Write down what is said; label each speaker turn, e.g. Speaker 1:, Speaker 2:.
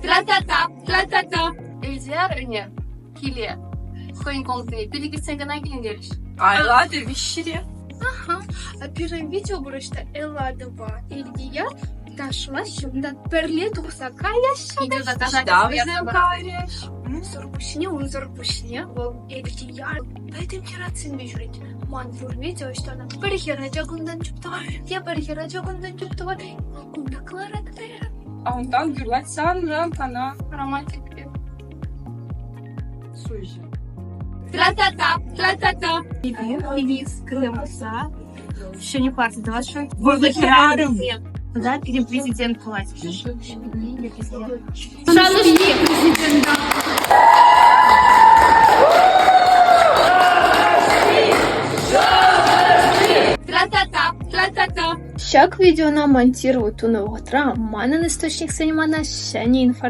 Speaker 1: Тра-та-та, тра-та-та. Элтияр ӗне киле хӑйӗн комнатине пилӗкӗсен кӑна килентерӗҫ.
Speaker 2: Айлатӑ виҫҫӗре.
Speaker 3: Аха, пирӗн видео пур ӑҫта Элладӑпа Элтияр ташлаҫҫӗ, унтан пӗрле тухса каяҫҫӗ.
Speaker 2: Ӑҫта вӗсем кайрӗҫ?
Speaker 3: Унсӑр пуҫне, унсӑр пуҫне вӑл Элтияр пӗтӗм хӗрачсемпе ҫӳрет. Ман пур видео ӑҫта ӑна пӗр хӗрача кунтан чуптӑвать, тепӗр хӗрача кунтан чуптӑвать, вӑл кунта кӑларать кайран.
Speaker 2: А унтан юрлать санран кана.
Speaker 1: Романтик пек.
Speaker 2: Суйҫӑ.
Speaker 1: Тра-та-та, тра-та-та.
Speaker 4: Ҫӗнӗ парти тӑвасшӑн.
Speaker 2: Вӑйлӑ хӗрарӑм.
Speaker 4: Тата пирӗн президент пулать.
Speaker 1: Шанӑҫли президента. Тра-та-та, тра-та-та.
Speaker 3: Ҫак видеона монтировать тунӑ вӑхӑтра манӑн источниксен мана ҫӗнӗ информаци.